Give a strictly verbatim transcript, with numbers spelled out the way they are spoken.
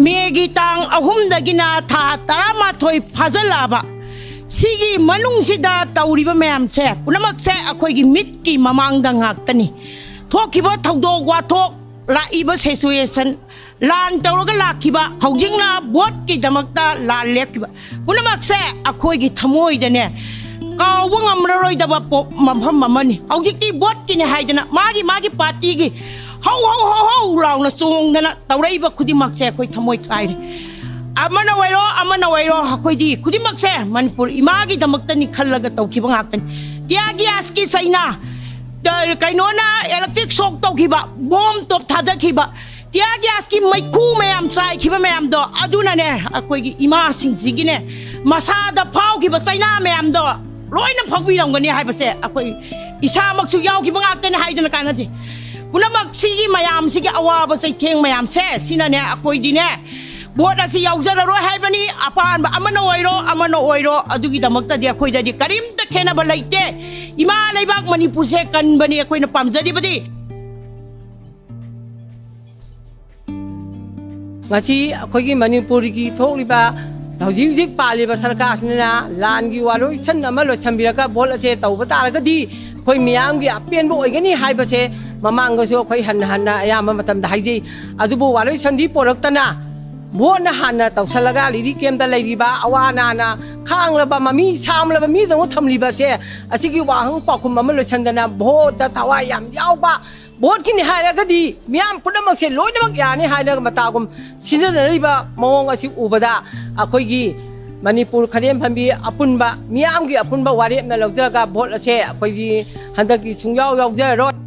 ꯃꯦꯒꯤ ꯇꯥꯡ ꯑꯍꯨꯝꯗꯒꯤꯅ ꯊꯥ ꯇꯔꯥꯃꯥꯊꯣꯏ ꯐꯥꯖꯤꯜꯂꯛꯑꯕ ꯁꯤꯒꯤ ꯃꯅꯨꯡꯁꯤꯗ ꯇꯧꯔꯤꯕ ꯃꯌꯥꯝꯁꯦ ꯄꯨꯝꯅꯃꯛꯁꯦ ꯑꯩꯈꯣꯏꯒꯤ ꯃꯤꯠꯀꯤ ꯃꯃꯥꯡꯗ ꯉꯥꯛꯇꯅꯤ꯫ ꯊꯣꯛꯈꯤꯕ ꯊꯧꯗꯣꯛ ꯋꯥꯊꯣꯛ, ꯂꯥꯛꯏꯕ ꯁꯤꯆꯨꯋꯦꯁꯟ, ꯂꯥꯟ ꯇꯧꯔꯒ ꯂꯥꯛꯈꯤꯕ, ꯍꯧꯖꯤꯛꯅ ꯚꯣꯠꯀꯤꯗꯃꯛꯇ ꯂꯥꯟ ꯂꯦꯞꯈꯤꯕ ꯄꯨꯝꯅꯃꯛꯁꯦ ꯑꯩꯈꯣꯏꯒꯤ ꯊꯃꯣꯏꯗꯅꯦ ꯀꯥꯎꯕ ꯉꯝꯂꯔꯣꯏꯗꯕ ꯄꯣ-, ꯃꯐꯝ ꯑꯃꯅꯤ꯫ ꯍꯧꯖꯤꯛꯇꯤ ꯚꯣꯠꯀꯤꯅꯦ ꯍꯥꯏꯗꯅ ꯃꯥꯒꯤ ꯃꯥꯒꯤ ꯄꯥꯔꯇꯤꯒꯤ ꯍꯧ ꯍꯧ ꯍꯧ ꯍꯧ ꯂꯥꯎꯅ ꯆꯣꯡꯗꯅ ꯇꯧꯔꯛꯏꯕ ꯈꯨꯗꯤꯡꯃꯛꯁꯦ ꯑꯩꯈꯣꯏ ꯊꯃꯣꯏ ꯀꯥꯏꯔꯦ꯫ ꯑꯃꯅ ꯑꯣꯏꯔꯣ, ꯑꯃꯅ ꯑꯣꯏꯔꯣ, ꯑꯩꯈꯣꯏꯗꯤ ꯈꯨꯗꯤꯡꯃꯛꯁꯦ ꯃꯅꯤꯄꯨꯔ ꯏꯃꯥꯒꯤꯗꯃꯛꯇꯅꯤ ꯈꯜꯂꯒ ꯇꯧꯈꯤꯕ ꯉꯥꯛꯇꯅꯤ꯫ ꯇꯤꯌꯥꯔ ꯒ꯭ꯌꯥꯁꯀꯤ ꯆꯩꯅꯥ, ꯀꯩꯅꯣꯅ electric shock ꯇꯧꯈꯤꯕ, ꯕꯣꯝ ꯇꯣꯞ ꯊꯥꯗꯈꯤꯕ, ꯇꯤꯌꯥꯔ ꯒ꯭ꯌꯥꯁꯀꯤ ꯃꯩꯈꯨ ꯃꯌꯥꯝ ꯆꯥꯏꯈꯤꯕ ꯃꯌꯥꯝꯗꯣ, ꯑꯗꯨꯅꯅꯦ ꯑꯩꯈꯣꯏꯒꯤ ꯏꯃꯥꯁꯤꯡꯁꯤꯒꯤꯅꯦ ꯃꯁꯥꯗ ꯐꯥꯎꯈꯤꯕ ꯆꯩꯅꯥ ꯃꯌꯥꯝꯗꯣ ꯂꯣꯏꯅ ꯐꯥꯎꯕꯤꯔꯝꯒꯅꯤ ꯍꯥꯏꯕꯁꯦ ꯑꯩꯈꯣꯏ ꯏꯁꯥꯃꯛꯁꯨ ꯌꯥꯎꯈꯤꯕ ꯉꯥꯛꯇꯅꯤ ꯍꯥꯏꯗꯅ ꯀꯥꯟꯅꯗꯦ꯫ ꯄꯨꯝꯅꯃꯛ ꯁꯤꯒꯤ ꯃꯌꯥꯝꯁꯤꯒꯤ ꯑꯋꯥꯕ ꯆꯩꯊꯦꯡ ꯃꯌꯥꯝꯁꯦ ꯁꯤꯅꯅꯦ ꯑꯩꯈꯣꯏꯗꯤꯅꯦ ꯚꯣꯠ ꯑꯁꯤ ꯌꯥꯎꯖꯔꯔꯣꯏ ꯍꯥꯏꯕꯅꯤ꯫ ꯑꯄꯥꯟꯕ ꯑꯃꯅ ꯑꯣꯏꯔꯣ, ꯑꯃꯅ ꯑꯣꯏꯔꯣ, ꯑꯗꯨꯒꯤꯗꯃꯛꯇꯗꯤ ꯑꯩꯈꯣꯏꯗꯗꯤ ꯀꯔꯤꯝꯇ ꯈꯦꯠꯅꯕ ꯂꯩꯇꯦ꯫ ꯏꯃꯥ ꯂꯩꯕꯥꯛ ꯃꯅꯤꯄꯨꯔꯁꯦ ꯀꯟꯕꯅꯤ ꯑꯩꯈꯣꯏꯅ ꯄꯥꯝꯖꯔꯤꯕꯗꯤ꯫ ꯉꯁꯤ ꯑꯩꯈꯣꯏꯒꯤ ꯃꯅꯤꯄꯨꯔꯒꯤ ꯊꯣꯛꯂꯤꯕ, ꯍꯧꯖꯤꯛ ꯍꯧꯖꯤꯛ ꯄꯥꯜꯂꯤꯕ ꯁꯔꯀꯥꯔꯁꯤꯅ ꯂꯥꯟꯒꯤ ꯋꯥꯂꯣꯏꯁꯟ ꯑꯃ ꯂꯣꯏꯁꯟꯕꯤꯔꯒ ꯚꯣꯠ ꯑꯁꯦ ꯇꯧꯕ ꯇꯥꯔꯒꯗꯤ ꯑꯩꯈꯣꯏ ꯃꯤꯌꯥꯝꯒꯤ ꯑꯄꯦꯟꯕ ꯑꯣꯏꯒꯅꯤ ꯍꯥꯏꯕꯁꯦ ꯃꯃꯥꯡꯗꯁꯨ ꯑꯩꯈꯣꯏ ꯍꯟꯅ ꯍꯟꯅ ꯑꯌꯥꯝꯕ ꯃꯇꯝꯗ ꯍꯥꯏꯖꯩ꯫ ꯑꯗꯨꯕꯨ ꯋꯥꯂꯣꯏꯁꯟꯗꯤ ꯄꯣꯔꯛꯇꯅ ꯚꯣꯠꯅ ꯍꯥꯟꯅ ꯇꯧꯁꯜꯂꯒ ꯔꯤꯂꯤꯐ ꯀꯦꯝꯞꯇ ꯂꯩꯔꯤꯕ ꯑꯋꯥ ꯑꯅꯥꯅ ꯈꯥꯡꯂꯕ ꯃꯃꯤ ꯁꯥꯡꯂꯕ ꯃꯤꯗꯧꯅ ꯊꯝꯂꯤꯕꯁꯦ, ꯑꯁꯤꯒꯤ ꯋꯥꯍꯪ ꯄꯥꯎꯈꯨꯝ ꯑꯃ ꯂꯣꯏꯁꯟꯗꯅ ꯚꯣꯠꯇ ꯊꯋꯥꯏ ꯌꯥꯝ ꯌꯥꯎꯕ, ꯚꯣꯠꯀꯤꯅꯤ ꯍꯥꯏꯔꯒꯗꯤ ꯃꯤꯌꯥꯝ ꯄꯨꯝꯅꯃꯛꯁꯦ ꯂꯣꯏꯅꯃꯛ ꯌꯥꯅꯤ ꯍꯥꯏꯅ ꯃꯇꯥꯒꯨꯝ ꯁꯤꯖꯤꯟꯅꯔꯤꯕ ꯃꯑꯣꯡ ꯑꯁꯤ ꯎꯕꯗ ꯑꯩꯈꯣꯏꯒꯤ ꯃꯅꯤꯄꯨꯔ ꯈꯥꯗꯦꯝ ꯐꯝꯕꯤ ꯑꯄꯨꯟꯕ, ꯃꯤꯌꯥꯝꯒꯤ ꯑꯄꯨꯟꯕ ꯋꯥꯔꯦꯞꯅ ꯂꯧꯖꯔꯒ ꯚꯣꯠ ꯑꯁꯦ ꯑꯩꯈꯣꯏꯒꯤ ꯍꯟꯗꯛꯀꯤ ꯁꯨꯡꯌꯥꯎ ꯌꯥꯎꯖꯔꯔꯣꯏ꯫